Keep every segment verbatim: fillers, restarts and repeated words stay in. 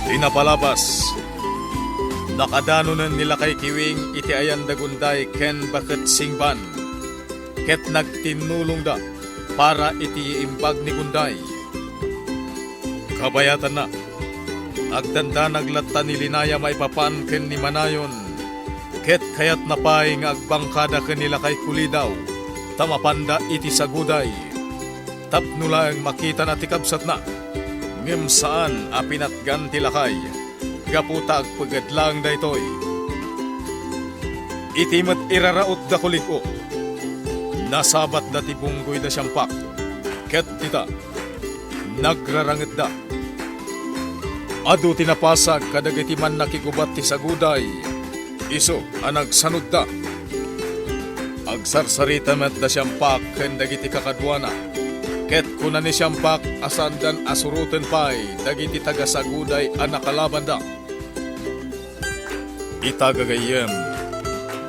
Ti napalabas, nakadanonen ni Lakay Kiwing iti ayan da Gunday ken Baket Singban, ket nagtinnulongda para iti iimbag ni Gunday. Kabayatanna, agdandanag latta ni Linaya maipapan ken ni Manayon, ket kayatna pay nga agbangkada ken ni Lakay Kulidaw ta mapanda iti saguday, tapno laeng makitana ti kabsatna. Ngem saan a pinatgan ti lakay gapu ta agpeged laeng daytoy. Iti met iraraut da Kulig-o, nasabatda ti bunggoy da Siampak, ket dita, nagrarangetda. Adu ti napasag kadagiti mannakigubat ti saguday, isu a nagsanudda. Agsarsarita met da Siampak ken dagiti kakaduana, ket kuna ni Siampak a saandan a suroten pay dagiti tagasaguday a nakalabanda. Ita gagayyem,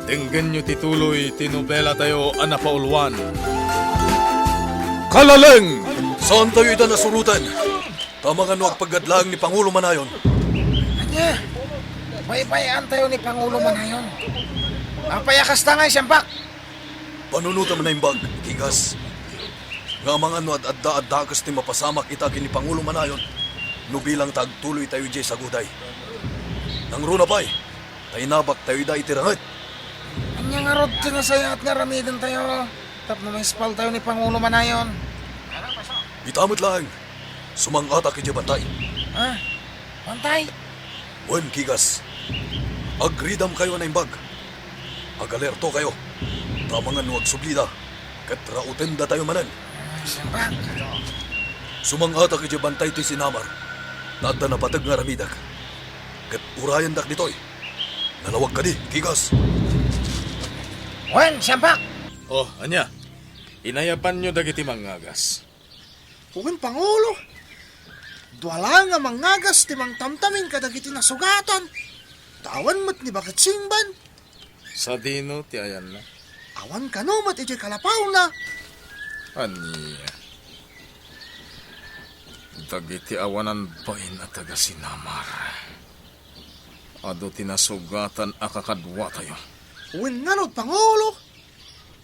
denggenyo ti tuloy ti nobelatayo a napauluan. Kalaleng! Saantayo ida a suroten? Tama nga no agpaggadlaang ni Pangulo Manayon. Ania? Baybay-antayo ni Pangulo Manayon. Apay a kasta ngay, Siampak? Panunotam a naimbag, Kigas. Nga amangan no ad-adda a dakes ti mapasamak ita ken ni Pangulo Manayon, no bilang ta agtuloytayo idiay saguday. Nangruna pay, ta inabaktayo ida iti ranget. Ania ngarud ti nasayaat nga aramidentayo tapno maispaltayo ni Pangulo Manayon? Ita met laeng, sumang-atak idiay bantay. Ha? Bantay? Wen, Kigas. Agridamkayo a naimbag. Agalertokayo. Ta amangan no agsublida, ket rautendatayo manen. Ah, Siampak. Sumang-atak idiay bantay ti sinamar. Ta adda napateg nga aramidek. Ket urayendak ditoy. Nalawag kadi, Kigas? Wen, Siampak. Oh, ania? Inayabanyo dagiti mangngagas. Wen, Pangulo. Dua laeng a mangngagas ti mangtamtamin kadagiti nasugatan. Ta awan met ni Baket Singban. Sadino ti ayanna? Awan kano met idiay kalapawna. Ania? Dagiti awanan bain a taga-Sinamar. Adu ti nasugatan a kakaduatayo. Wen ngarud, Pangulo,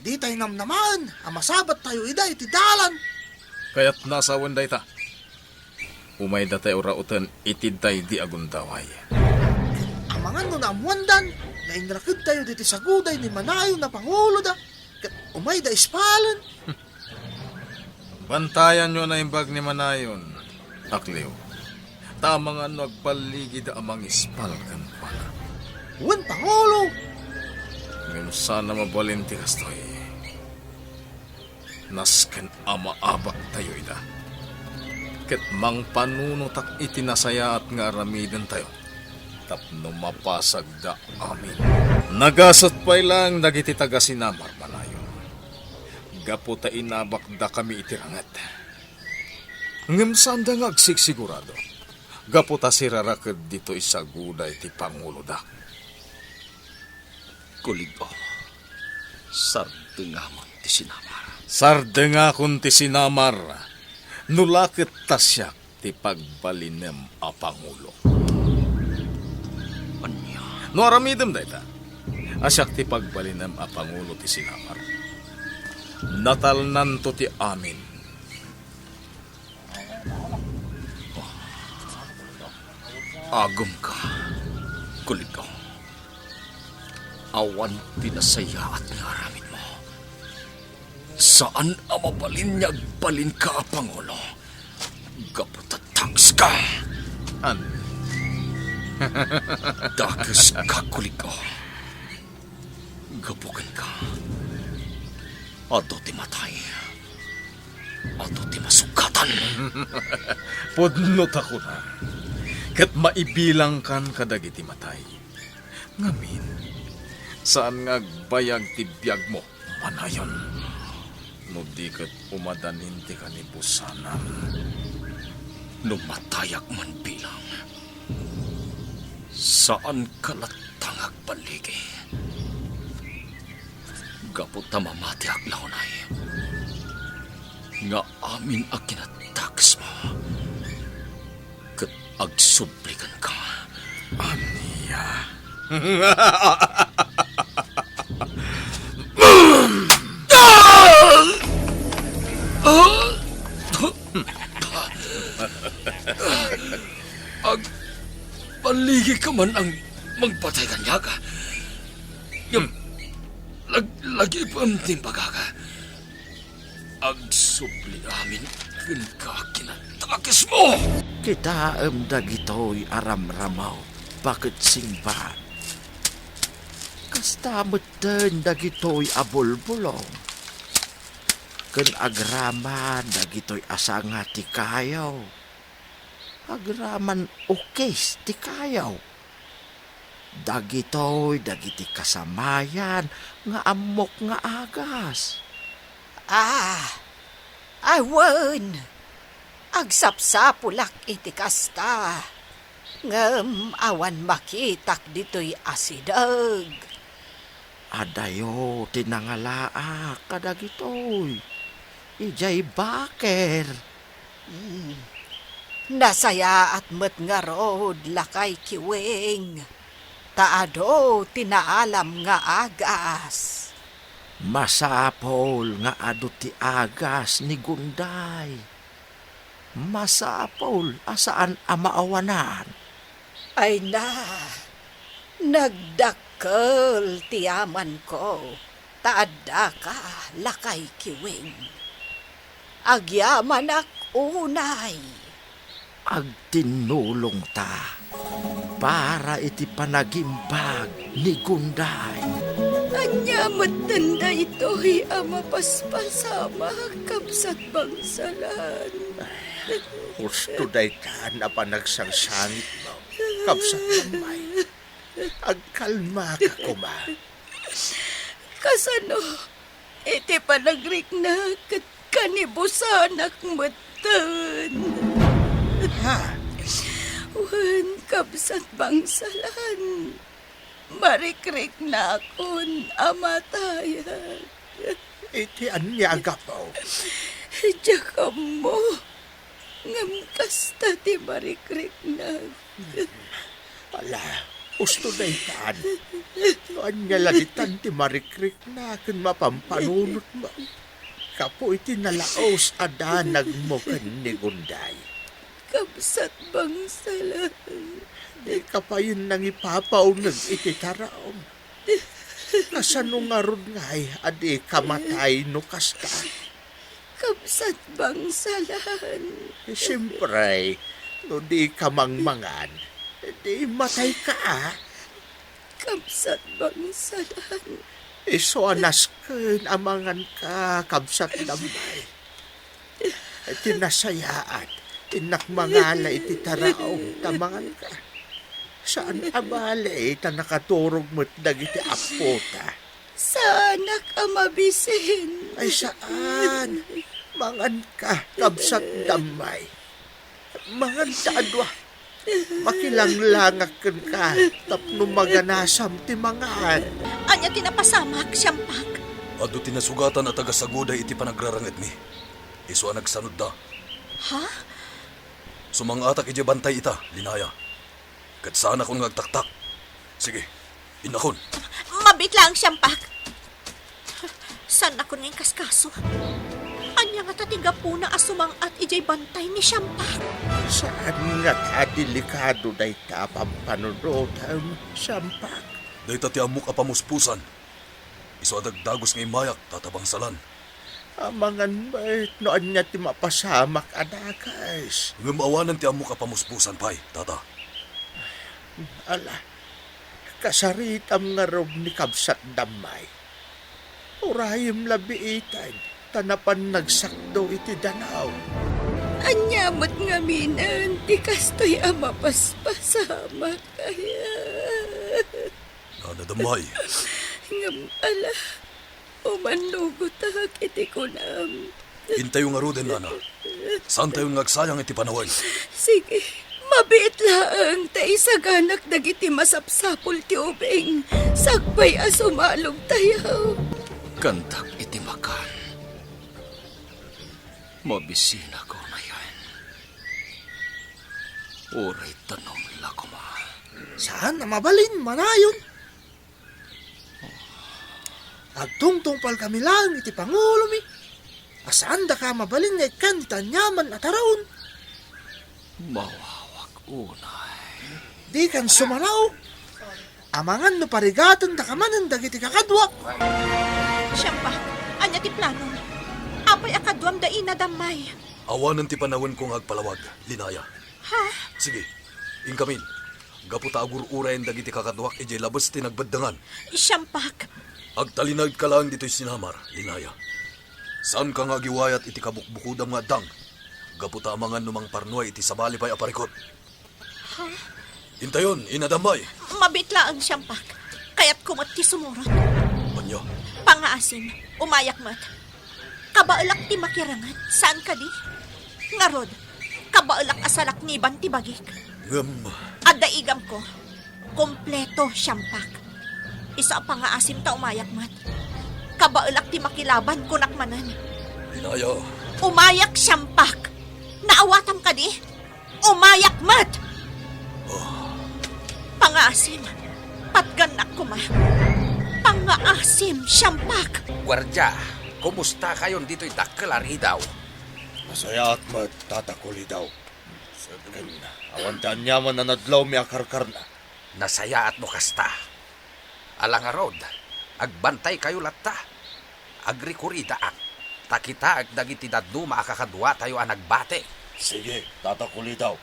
ditay namnamaen a masabattayo ida iti dalan. Kayatna a sawen dayta. Umaydatayo rauten iti daydi a gundaway. Amangan no naammoandan nga inrakedtayo diti saguday ni Manayon a panguloda, ket umayda ispalen. Bantayanyo a naimbag ni Manayon, akliw. Ta amangan no agballigida a mangispal kenkuana. Wen, Pangulo! Ngem saan a mabalin ti kastoy. Nasken a maabaktayo ida. Ket mangpanunotak iti nasayaat nga aramidentayo tapno mapasagda amin. Nagasat pay laeng dagiti taga-Sinamar, Manayon, gapu ta inabakdakami iti ranget. Ngem saanda nga agsigsigurado, gapu ta siraraked ditoy saguday ti panguloda. Kulig-o, sardengakon ti sinamar. Sardengakon ti sinamar, no la ket ta siak ti pagbalinem a pangulo. Ania? No aramidem dayta, a siak ti pagbalinem a pangulo ti sinamar, natalnanto ti amin. Agumka, Kulig-o. Awan ti nasayaat nga aramidmo. Saan a mabalin nga agbalinka a pangulo gapu ta dakeska. An? Dakeska, Kulig-o. Gapu kenka, adu ti matay, adu ti masugatan. Pudno ta kuna, ket maibilangkan kadagiti matay. Ngamin, saan nga agbayag ti biagmo, Manayon. No di ket umadanin ti kanibusanan. No matayak man bilang, saanka latta nga agballigi. Gapu ta mamatiak la unay nga amin a kinadakesmo ket Agsubli kenka. Ania? Ag-, baligi ka man ang mangpatay kaniak. Ngem, lag-, lagipem ti imbagak. Agsubli amin kenka, kinatakismo! Kitaem dagitoy a ramramaw baket singbat. Kasta metten dagitoy a bulbulong. Ken agraman dagitoy a sanga ti kayo. Agraman ukis ti kayo. Dagitoy dagiti kasamayan nga ammok nga agas. Ah, awan. Agsapsapulak iti kasta. Ngem awan makitak ditoy a sideg. Adayo ti nangalaak kadagitoy. Idiay baker. Mm. Nasayaat met ngarud, lakay Kiwing, ta adu ti naalam nga agas. Masapul nga adu ti agas ni Gunday. Masapul a saan a maawanan. Ay na, nagdakkel ti yamanko, ta addaka, lakay Kiwing. Agyamanak unay. Agtinnulongta para iti panagimbag ni Gunday. Ania metten daytoy a mapaspasamak, kabsat bangsalan? Husto daytan a panagsangsangitmo, kabsat Dammay. Agkalmaka koma. Kasano iti panagriknak ket kanibusanak metten? Ha? Wen, kabsat bangsalan, marikriknakon a matayak. Iti ania a gapu? Diak ammo, ngem kasta ti marikriknak. Ala, husto daytan. No ania la ditan ti marikriknak ken mapampanunotmo gapu iti nalaus a danagmo ken ni Gunday. Kabsat bangsalan. Dika payen nangipapauneg iti taraom. Kasano ngarud ngay a dika matay no kasta? Kabsat bangsalan. Siempre, no dika mangmangan, di matayka, a? Kabsat bangsalan. Isu a nasken a manganka, kabsat Dammay. Ti nasayaat, innak mangala iti taraom ta manganka. Saan a bale ta nakaturog met dagiti appota. Saanak a mabisin. Ay, saan. Manganka, kabsat Dammay. Manganta a dua. Makilanglangak kenka tapno maganasam ti mangan. Ania ti napasamak, Siampak? Adu ti nasugatan a taga-Saguday iti panagrarangetmi. Isu a nagsanudda. Ha? Sumang-atak idiay bantay ita, Linaya. Ket saanakon nga agtaktak. Sige, innakon. Mabiit laeng, Siampak. Saannakon nga inkaskaso. Ania ngata ti gapuna a sumang-at idiay bantay ni Siampak? Saan ngata a delikado dayta a pampanunotem, Siampak? Dayta ti ammok a pamuspusan. Isu a dagdagus nga immayak, Tata Bangsalan. Amangan met no ania ti mapasamak a dakes. Ngem awanen ti ammok a pamuspusan pay, Tata. Ala, kasaritam ngarud ni kabsat Dammay. Urayem la biiten, ta napan nagsakdo iti danaw. Ania met ngaminen ti kastoy a mapaspasamak aya? Nana Dammay. Ngem ala, umannugotak iti kunam. Intayo ngaruden, Nana. Saantayon nga agsayang iti panawen. Sige, mabiit laeng ta isaganak dagiti masapsapul ti ubing. Sakbay a sumalogtayo. Kantak iti makan. Mabisinak unayen. Uray danum la koma. Saan a mabalin, manayon. Agtungtungpalkami laeng iti pangulomi. A saandaka mabalin nga ikkan iti aniaman a taraon. Mawawak unay. Dikan sumanaw. Amangan no parigatendaka manen dagiti kakaduak. Siampak, ania ti planom? Apay a kaduam da Ina Dammay? Awanen ti panawenko nga agpalawag, Linaya. Ha? Sige, inkamin. Gapu ta agur-urayen dagiti kakaduak idiay labes ti nagbeddengan. Siampak. Agtalinaedka laeng ditoy sinamar, Linaya. Saanka nga agiwayat iti kabukbukodam nga addang, gapu ta amangan no mangparnua iti sabali pay a parikut. Ha? Intayon, Ina Dammay. Mabiit laeng, Siampak. Kayatko met ti sumurot. Ania? Pangaasim, umayak met. Kabaelak ti makiranget, saan kadi? Ngarud, kabaelak a salakniban ti bagik. Ngem. Adda igamko. Kompleto, Siampak. Isu a pangaasim ta umayak met. Kabaelak ti makilaban, kunak manen. Linaya. Umayak, Siampak! Naawatam kadi? Umayak met! Oh. Pangaasim, patgannak koma. Pangaasim, Siampak! Guardia, kumusta kayon ditoy dakkel a ridaw? Nasayaat met, Tata Kulidaw. Ken awan ti aniaman a nadlawmi a karkarna. Nasayaat no kasta. Ala ngarud, agbantaykayo latta. Agrikuridaak, ta kitaek dagiti dadduma a kakaduatayo a nagbati. Sige, Tata Kulidaw.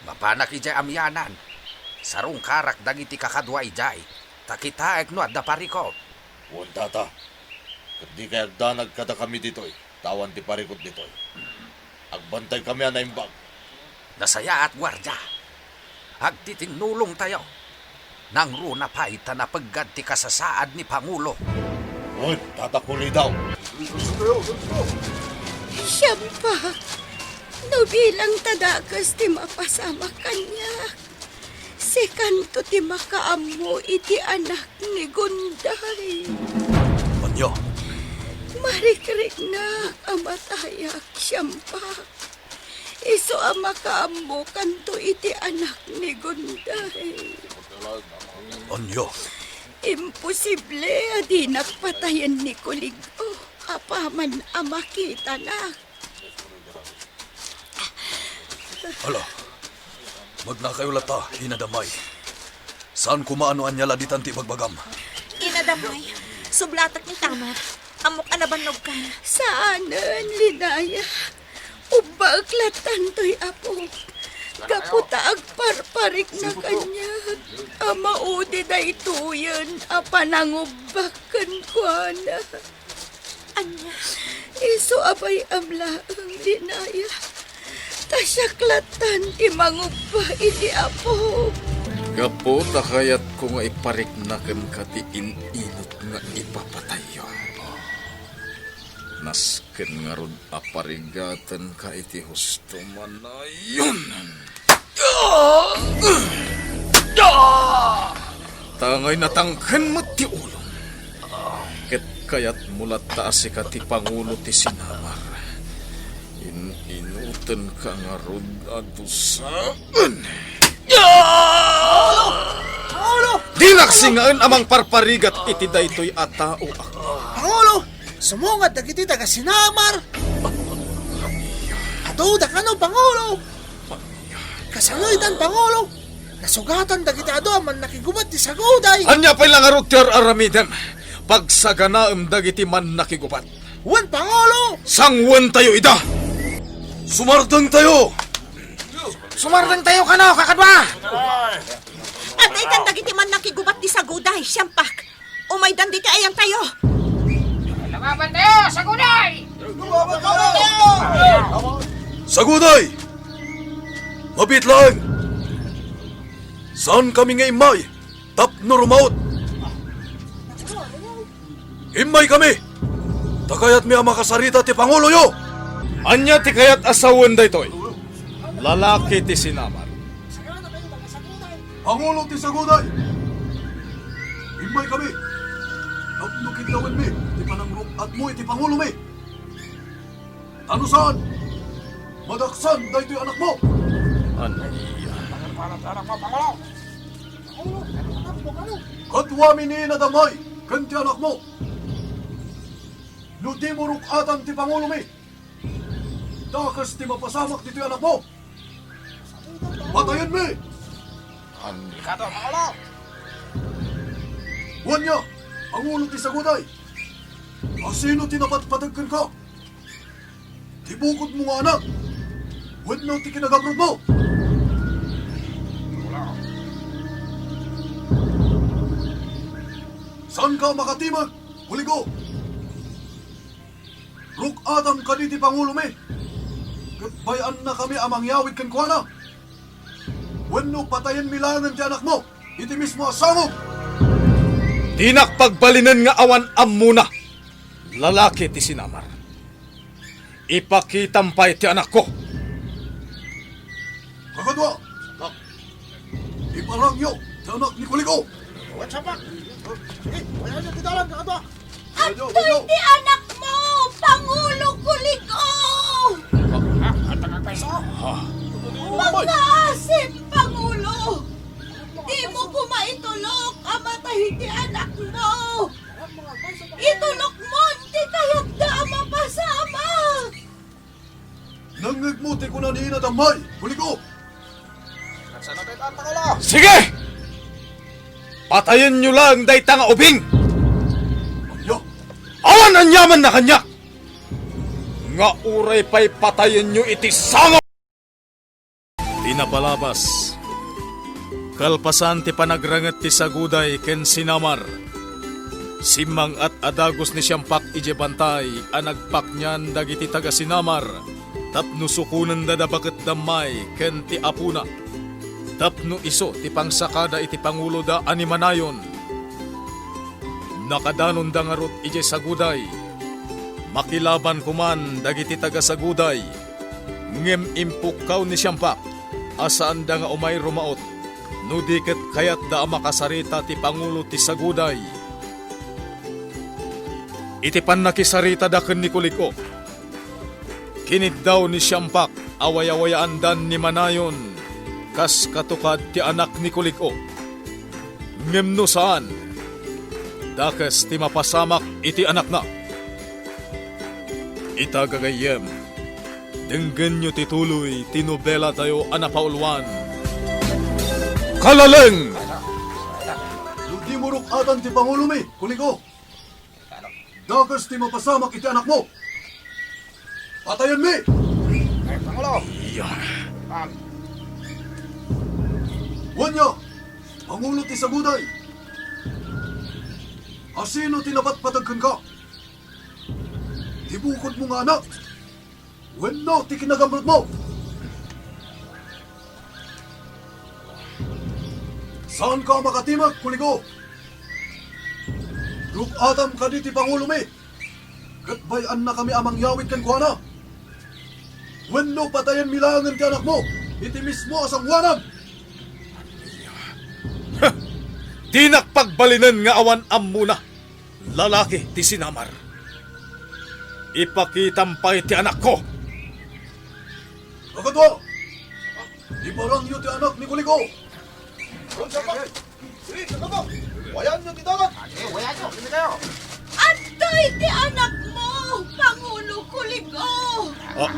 Mapanak idiay amianan. Sarungkarak dagiti kakadua idiay, ta kitaek no adda parikut. Wen, Tata. Ket dikay agdanag kadakami ditoy. Ta awan ti parikut ditoy. Agbantay kami a naimbag. Nasayaat, guardia. Agtitinnulongtayo. Nangruna pay ta napeggad ti kasasaad ni Pangulo. Wen, Tata Kulidaw. Siampak, no bilang ta dakes ti mapasamak kaniak, sikanto ti makaammo iti anak ni Gunday. Ania? Marikriknak a matayak, Siampak. Isu a makaammokanto iti anak ni Gunday. Ania? Imposible a dinak patayen ni Kulig-o apaman a makitanak. Ala, magnakayo latta, Ina Dammay. Saan koma a no ania la ditan ti ibagbagam. Ina Dammay, sublatek ni Tamar. Ammok a nabannogkan. Saanen, Linaya. Ubbaek lattan toy Apo. Gapu ta agparparikna kaniak a maudi daytoyen a panangubbak kenkuana. Ania? Isu a bay-am laeng, Linaya. Ta siak lattan ti mangubba iti Apo. Gapu ta kayatko nga iparikna kenka ti in-inut nga ipapatayyo. Nasken ngarud a parigatenka iti husto manayon. Tangay natangken met ti ulom. Ket kayatmo latta a sika ti pangulo ti sinamar. In-inutenka ngarud a dusaen. Pangulo! Pangulo! Dinak singaen a mangparparigat iti daytoy a tao. Pangulo! Sumungad dagiti taga-Sinamar! Aduda kano, Pangulo! Kasano itan, Pangulo? Nasugatan dagiti adu a mannakigubat ti saguday! Ania pay la ngarud ti ar-aramidem? Pagsaganaem dagiti mannakigubat. Wen, Pangulo! Sangwentayo ida! Sumardengtayo! Sumardengtayo kano, kakadua! Adda itan dagiti mannakigubat ti saguday, Siampak. Umaydan ditoy ayantayo. Lumabantayo, saguday! Saguday! Mabiit laeng! Saankami nga immay tapno rumaut. Immaykami, ta kayatmi a makasarita ti panguloyo. Ania ti kayat a sawen daytoy? Lalaki ti sinamar. Pangulo ti saguday. Immaykami tapno kiddawenmi ti panangruk-admo iti pangulomi. Ta no saan, madaksan daytoy anakmo. Ania? Pangulo, ano, ano, ano? Kaduami ni Ina Damay ken ti anakmo. No dimo ruk-atan ti pangulomi, dakes ti mapasamak ditoy anakmo. Patayenmi! Delikado, Pangulo! Ania, Pangulo ti Saguday, asino ti napatpateg kenka? Ti bukodmo nga anak wenno ti kinagamrudmo? Saanka a makatimag, Kuligo? Ruk-atam kadi ti pangulomi, ket bay-annakami a mangyawid kenkuana? Wenno patayenmi laengen ti anakmo iti mismo a sangog? Dinak pagbalinen nga awan ammona, lalaki ti sinamar. Ipakitam pay ti anakko. Kakadua, iparangyo ti anak ni Kuligo. What's up, Pak? Sige, wayan niyo ti dalan, kakadua. Adtoy ti anakmo, Pangulo Kuligo! Ah, ah, taga kaysa? Ah. Mangngaasim, Pangulo! Dimo koma itulok a matay ti anakmo! Itulokmon ti kayatda a mapasamak! Nangngegmo ti kuna ni Ina Damay, Kuligo? Sige! Patayenyo laeng dayta nga ubing! Ania? Awan aniamanna kaniak! Nga uray pay patayenyo iti sangog! Ti napalabas. Kalpasan ti panagranget ti Saguday ken Sinamar, simmang-at a dagus ni Siampak idiay bantay a nagpaknian dagiti taga-Sinamar tapno sukonenda da baket Damay ken ti apona, tapno isu ti pangsakada iti panguloda a ni Manayon. Nakadanonda ngarud idiay Saguday. Makilaban koman dagiti taga-Saguday. Ngem impukkaw ni Siampak a saanda nga umay rumaut, no di ket kayatda a makasarita ti pangulo ti Saguday. Iti pannakisaritada ken ni Kulig-o, kiniddaw ni Siampak a wayawayaandan ni Manayon kas katukad ti anak ni Kulig-o. Ngem no saan, dakes ti mapasamak iti anakna. Ita, gagayyem, denggenyo ti tuloy ti nobelatayo a napauluan, Kalaleng! No dimo ruk-atan ti pangulomi, Kulig-o, dakes ti mapasamak iti anakmo. Patayenmi! Ay, Pangulo! Iya. Pag- Wen nia, Pangulo ti Saguday. Asino ti napatpateg kenka? Ti bukodmo nga anak wenno ti kinagamrudmo? Saanka a makatimag, Kulig-o. Ruk-atam kadi ti pangulomi, ket bay-annakami a mangyawid kenkuana? Wenno patayenmi laengen ti anakmo iti mismo a sangoanam? Dinak pagbalinen nga awan ammona. Lalaki ti sinamar. Ipakitam pay ti anakko. Kakadua, iparangyo ti anak ni Kulig-o. Sige, kakadua. Wayanyo ti dalan. Adtoy ti anakmo, Pangulo Kulig-o. Ah.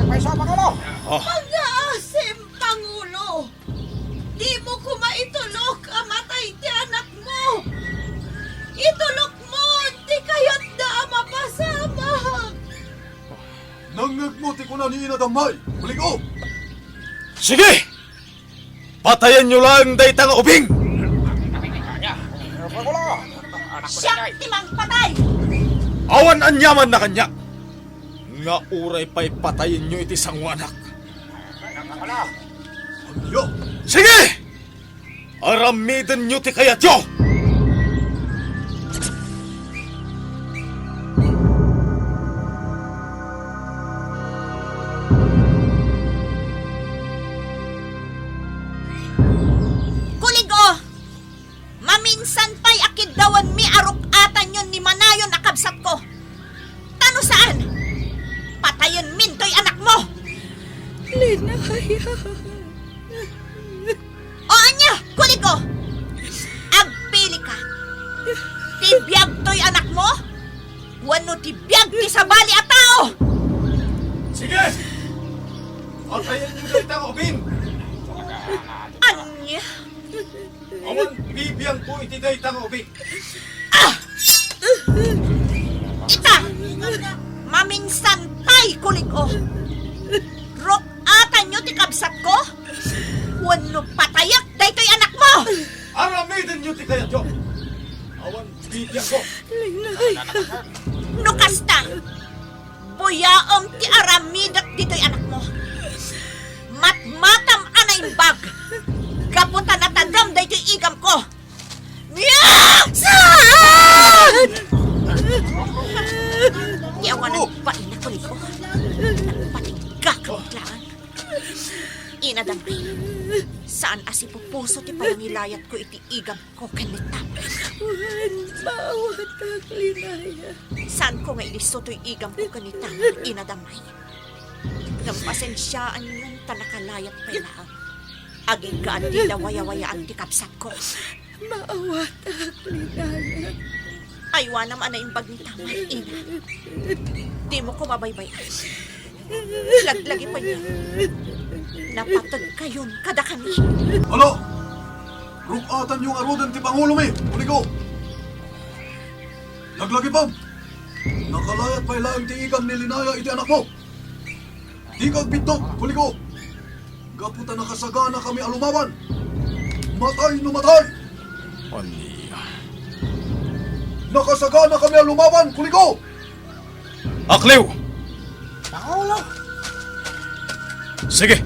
Payso, Pangulo. Ah. Mangngaasim, Pangulo. Dimo koma itulok a matay ti anakmo. Itulokmon ti kayatda a mapasamak. Nangngegmo ti kuna ni Ina Damay, Kulig-o. Sige! Patayenyo laeng dayta nga ubing! Siak ti mangpatay! Awan aniamanna kaniak nga uray pay patayenyo iti sangoanak. Ania? Sige! Aramidenyo ti kayatyo! Kulig-o! Maminsan pay a kiddawanmi a ruk-atanyon ni Manayon a kabsatko. Ta no saan, patayenmin toy anakmo! Linaya. ko. Agpili ka. Ti biag toy anakmo? Wenno ti biag ti sabali a tao? Sige! Patayenyo dayta nga ubing! Ania? Awan bibiangko iti dayta nga ubing. Ah! Ita! Maminsan pay, kulig-o! Ruk-atanyo ti kabsatko? Wenno patayak daytoy anakmo? Aramidenyo ti kayatyo. Awan bibiangko. Linaya. No kasta, buyaem ti aramidek ditoy anakmo. Matmatam a naimbag gapu ta natadem daytoy igamko. Saan? Ti awanan bain a kuliko. Nagpatinggak laeng. Inadam, saan a sipupuso ti panangilayatko iti igam ko ken ni Tamar. Wen, maawatak, Linaya. Saanko nga ilisso toy igamko ken ni Tamar, inadamay. Ngem pasensiaanyon ta nakalayat pay laeng. Agingga a dida wayawayaan ti kabsatko. Maawatak, Linaya. Aywanam a naimbag ni Tamar, ina. Dimo koma baybay-an. Laglagipenyo. Napategkayon kadakami. Ala! Ruk-atanyo ngaruden ti pangulomi, kuliko. Laglagipem. Nakalayat pay laeng ti igam ni Linaya iti anakmo. Dika agbiddut, kuliko. Gapu ta nakasaganakami a lumaban. Matay no matay! Ania? Nakasaganakami a lumaban, kuliko! Akliw! Pangulo! Sige!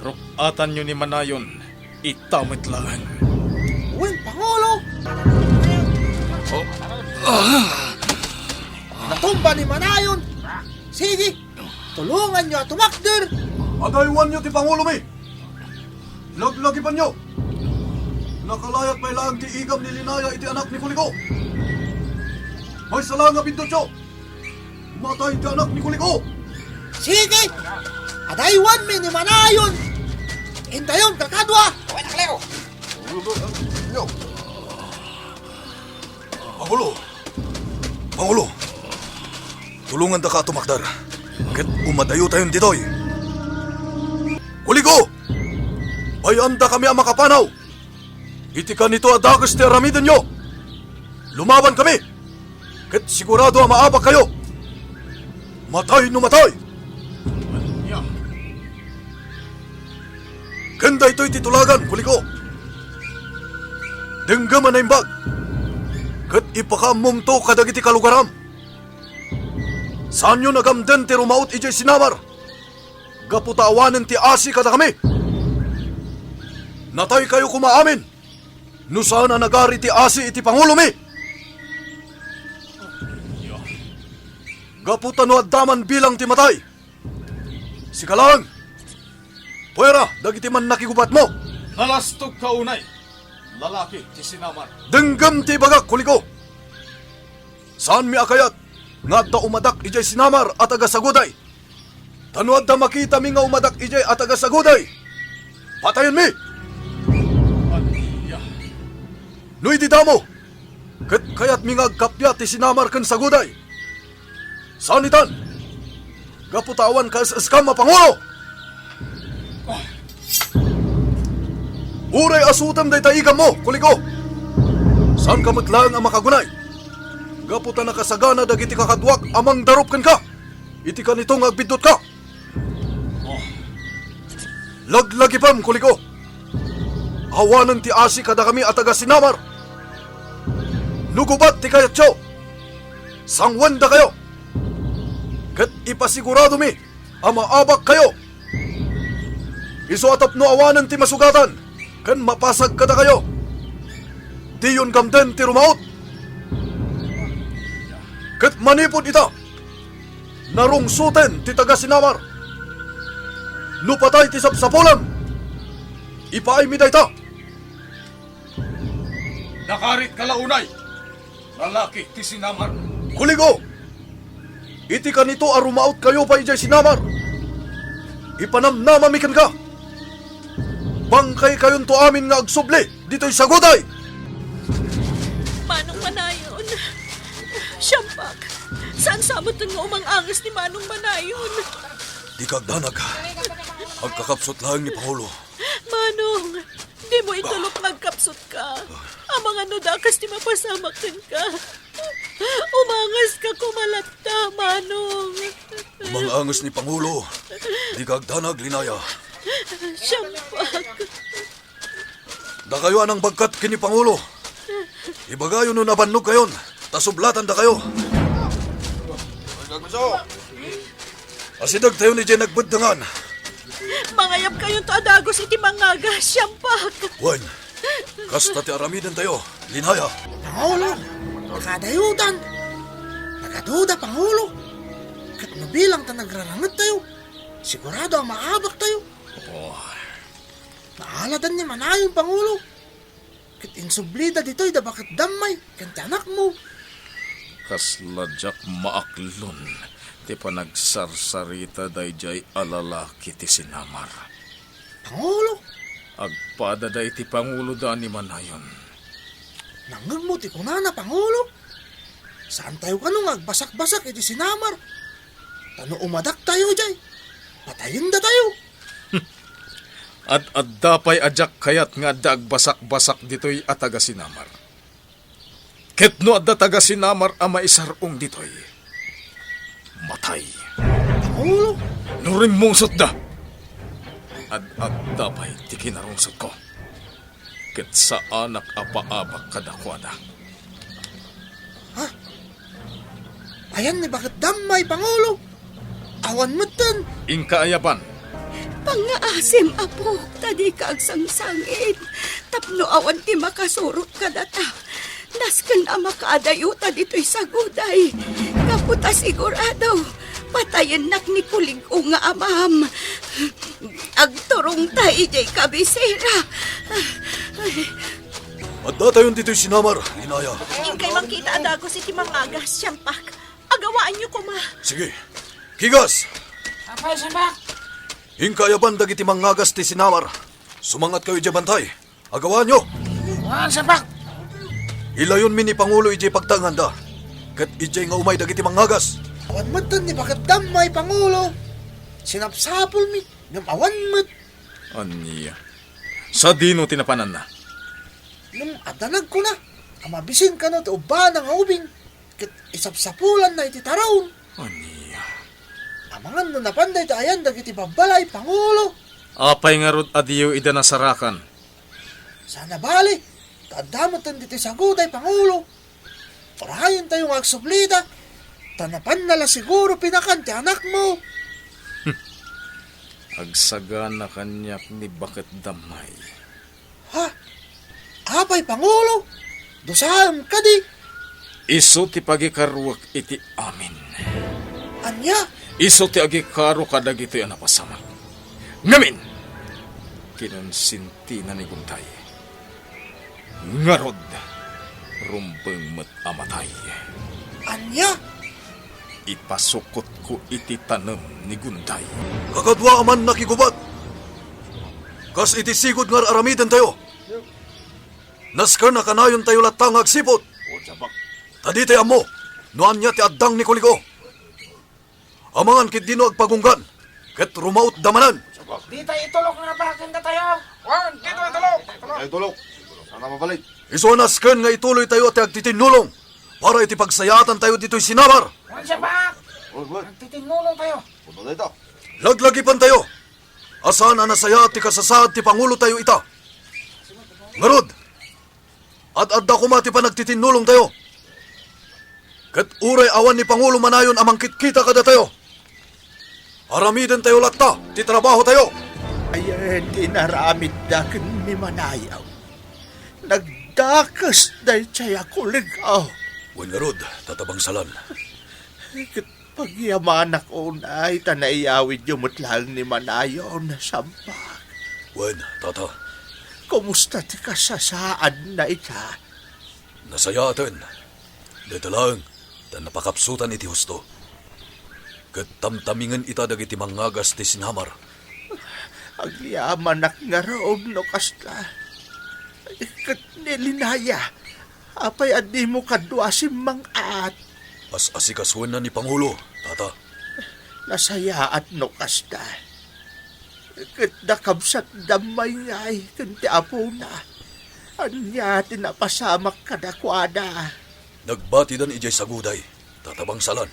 Ruk-atanyo ni Manayon, ita met laeng. Wen, Pangulo! Oh. Ah. Natumba ni Manayon! Sige! Tulonganyo a tumakder! Adaywanyo ti pangulomi! Laglagipenyo! Nakalayat pay laeng ti igam ni Linaya iti anak ni Kuliko. Maysa laeng a biddutyo! Matay ti anak ni Kuliko! Sige! Adaywanmi ni Manayon! Intayon kakadua! Wen, Akliw! Yo! Pangulo! Pangulo! Tulongandaka a tumakder, ket umadayotayon ditoy. Kuliko! Bay-andakami a makapanaw! Iti kanito a dakes ti aramidenyo! Lumabankami! Ket sigurado a maabakkayo! Matay no matay! Ken daytoy ti tulagan, Kuliko. Denggem a naimbag, ket ipakaammomto kadagiti kalugaram. Saanyo nagamden ti rumaut idiay sinamar, gapu ta awanen ti asi kadakami. Nataykayo koma amin, no saan a nagari ti asi iti pangulomi. Gapu ta no adda man bilang ti matay, sika laeng! Puera dagiti mannakigubatmo! Nalastogka unay, lalaki ti sinamar. Denggem ti ibagak, Kuliko! Saanmi a kayat nga adda umadak idiay sinamar a taga-Saguday. Ta no adda makitami nga umadak idiay a taga-Saguday, patayenmi! Ania? No idi damo, ket kayatmi nga agkappia ti sinamar ken Saguday, saan itan, gapu ta awan kaes-eskam a pangulo! Uray asutem dayta igammo, Kuliko! Saanka met laeng a makagunay, gapu ta nakasagana dagiti kakaduak a mangdarup kenka iti kanito nga agbiddutka. Laglagipem, Kuliko! Awanen ti asi kadakami a taga-sinamar. No gubat ti kayatyo, sanguendakayo, ket ipasiguradomi a maabakkayo. Isu a tapno awanen ti masugatan ken mapasag kadakayo, diyon gamden ti rumaut. Ket manipud ita, narungsoten ti taga-sinamar. No patay ti sapsapulem, ipaaymi dayta. Nakaritka la unay, lalaki ti sinamar. Kuliko! Iti kanito a rumautkayo pay idiay sinamar, ipanamnamami kenka. Pangkaykayonto amin nga agsubli ditoy saguday! Manong Manayon, siampak, saan sa metten nga umang-anges ni Manong Manayon? Dika agdanag. Agkakapsut laeng ni Pangulo. Manong, dimo itulok nga agkapsutka. Amangan no dakas ti mapasamak kenka. Umangeska koma latta, Manong. Umang-anges ni Pangulo. Dika agdanag, Linaya. Siampak. Dakayo a nangbagkat ken ni Pangulo. Ibagayo no nabannogkayon, ta sublatandakayo. Asidegtayon idiay nagbeddengan. Mangayabkayonto a dagus iti mangngagas, siampak. Wen, kasta ti aramidentayo, Linaya. Pangulo, nakadayotan. Nagaduda, Pangulo. Ket no bilang ta nagrarangettayo, sigurado a maabaktayo. Oh. Naaladan ni Manayon, Pangulo. Ket insublida ditoy da Baket Dammay ken ti anakmo. Kasla diak maaklon ti panagsarsarita daydiay a lalaki ti sinamar. Pangulo! Agpada daydi panguloda ni Manayon. Nangngegmo ti kunana, Pangulo? Saantayo kano nga agbasakbasak iti sinamar? Ta no umadaktayo idiay, patayendatayo. Ad-adda pay a diak kayat nga adda agbasakbasak ditoy a taga-sinamar. Ket no adda taga-sinamar a maisar-ong ditoy, matay. Pangulo? No rimmungsotda, ad-adda pay ti kinarungsotko. Ket saanak a paabak kadakuada. Ha? Ayan ni Baket Dammay, Pangulo. Awan metten. Inka ayaban. Pangngaasim, apok, ta dika agsangsangit. Tapno awan ti makasurot kadata. Nasken a makaadayota ditoy saguday. Gapu ta sigurado, patayennak ni kulig-o nga amam. Agturongta idiay kabisera. Ay. Addatayon ditoy sinamar, Linaya. Inkay mangkita a dagus iti mangngagas, siampak. Agawaanyo koma. Sige. Kigas! Apay, siampak! Inka ayaban dagiti mangngagas ti sinamar. Sumangatkayo idiay bantay. Agawaanyo! Wen, siampak! Ilayonmi ni Pangulo idiay pagtaenganda. Ket idiay nga umay dagiti mangngagas. Awan metten ni Baket Dammay, Pangulo. Sinapsapulmi, ngem awan met. Ania? Sadino ti napananna? Ngem adda nagkuna a mabisin kano ti ubbana nga ubing ket isapsapulanna iti taraon. Ania? Amangan no napan dayta ayan dagiti babbalay, Pangulo. Apay ngarud a diyo ida nasarakan? Saan a bali, ta adda metten ditoy saguday, Pangulo. Urayentayo nga agsublida, ta napanna la siguro pinakan ti anakmo. Agsagana kaniak ni Baket Dammay. Ha? Apay, Pangulo? Dusaem kadi? Isu ti pagikaruek iti amin. Ania? Isu ti agikaro kadagitoy a napasamak. Ngamin, kinonsintina ni Gunday. Ngarud, rumbeng met a matay. Ania? Ipasukotko iti tanem ni Gunday. Kakadua a mannakigubat. Kas iti sigud nga ar-aramidentayo, nasken a kanayontayo latta nga agsipud. Ta ditay ammo no ania ti addang ni Kuligo. Amangan ket dino agpagunggan, ket rumautda manen. Ditay itulok nga baken datayo. Wen, dito itulok. Ay, tulok. Sana mabalik. Isu a nasken nga ituloytayo ti agtitinnulong para iti pagsayaatantayo ditoy sinamar. Wen, siampak. Wen, wen. Agtitinnulongtayo. Puno na ito. Laglagipentayo a saan a nasayaat ti kasasaad ti pangulotayo ita. Ngarud, ad-adda koma ti panagtitinnulongtayo. Ket uray awan ni Pangulo Manayon a mangkitkita kadatayo, aramidentayo latta ti trabahotayo. Ayan ti inaramidda ken ni Manayon. Nagdakes daydiay a kuligaw. Wen ngarud, Tata Bangsalan. Ket pagyamanak unay ta naiyawidyo met laeng ni Manayon, siampak. Wen, Tata. Kumusta ti kasasaadna ita? Nasayaaten. Dayta laeng, ta napakapsutan iti husto. Ket tamtamingen ita dagiti mangngagas ti sinamar. Agyamanak ngarud no kasta. Ket ni Linaya, apay a dimo kadua simmang-at? As-asikasuenna ni Pangulo, Tata. Nasayaat no kasta. Ket da kabsat Dammay ngay ken ti apona. Ania ti napasamak kadakuada? Nagbatidan idiay Saguday, Tata Bangsalan.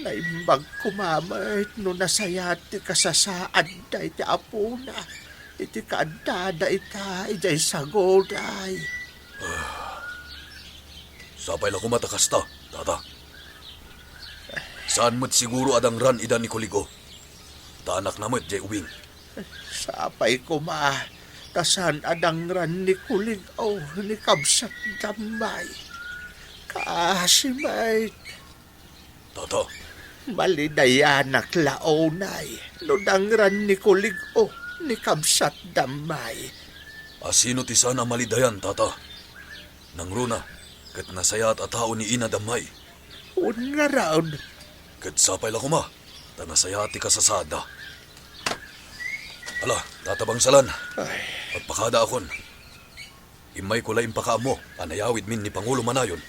Naimbag koma met no nasayaat ti kasasaadda iti apona iti kaaddada ita idiay Saguday. Sapay la koma ta kasta, Tata. Saan met siguro a dangran ida ni Kulig-o. Ta anakna met diay ubing. Sapay koma, ta saan a dangran ni Kulig-o ni kabsat Dammay. Kaasi met. Tata. Malidayanak la unay no dangran ni Kulig-o ni kabsat Dammay. A sino ti saan a malidayan, Tata? Nangruna, ket nasayaat a tao ni Ina Dammay. Wen ngarud. Ket sapay la koma, ta nasayaat ti kasasaadda. Ala, Tata Bangsalan, ay, agpakadaakon. Immayko la impakaammo a nayawidmin ni Pangulo Manayon.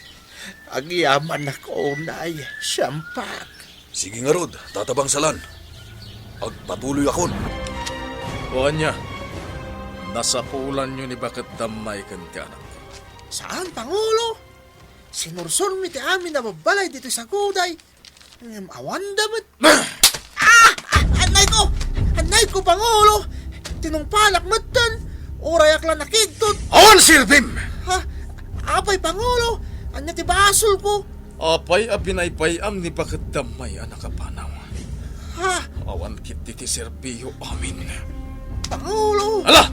Agyamanak unay, siampak. Sige ngarud, Tata Bangsalan. Agpatuloyakon. O ania, nasapulanyo ni Baket Dammay ken ti anak? Saan, Pangulo. Sinursormi ti amin a babbalay ditoy Saguday. Ngem awanda met. Ah! Ah! Annayko! Annayko, Pangulo! Tinungpanak metten! Urayak la nakigtot! Awan serbim! Ha? Apay, Pangulo? Ania ti basolko? Apay a pinaypay-am ni Baket Dammay a nakapanaw? Ha? Awan ketdi ti serbiyo amin. Pangulo! Ala!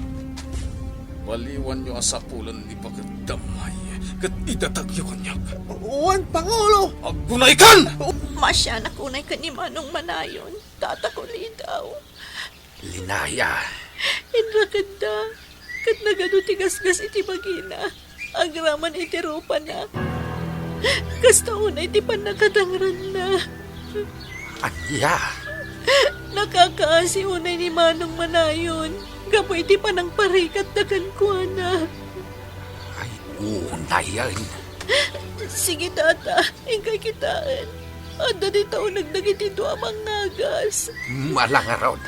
Baliwanyo a sapulan ni Baket Dammay ket idatagyo kaniak. Wen, Pangulo! Aggunaykan! Maasianak unay ken ni Manong Manayon, Tata Kulidaw. Linaya. Inrakedda, ket nagadu ti gasgas iti bagina, agraman iti rupana. Kasta unay ti pannakadangranna. Ania? Nakakaasi unay ni Manong Manayon gapu iti panangparikatda kenkuana. Ay, unayen. Sige, Tata, inkay kitaen. Adda dita uneg dagiti dua a mangngagas. Ala ngarud,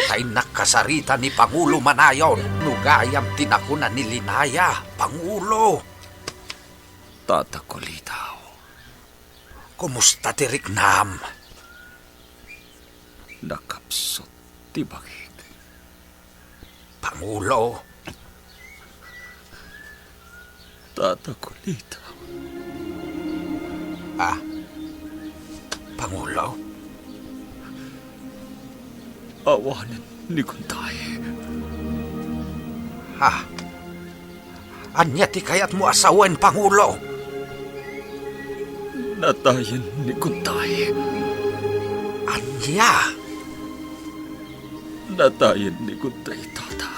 ta innak kasarita ni Pangulo Manayon no gayam ti nakuna ni Linaya, Pangulo. Tata Kulidaw. Kumusta ti riknam? Nakapsut ti bagik. Pangulo. Tata Kulita. Ah, Pangulo? Awanen ni Kuntay. Ha? Ania ti kayatmo a sawen, Pangulo? Natayen ni Kuntay. Ania? Natayen ni Kuntay, Tata.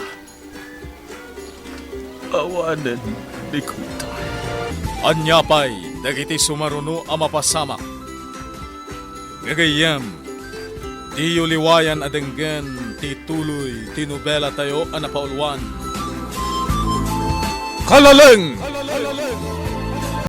Awanen ni Kuntay. Ania pay dagiti sumaruno a mapasamak? Gagayyem, diyo liwayan a denggen ti tuloy ti nobelatayo a napauluan, Kalaleng!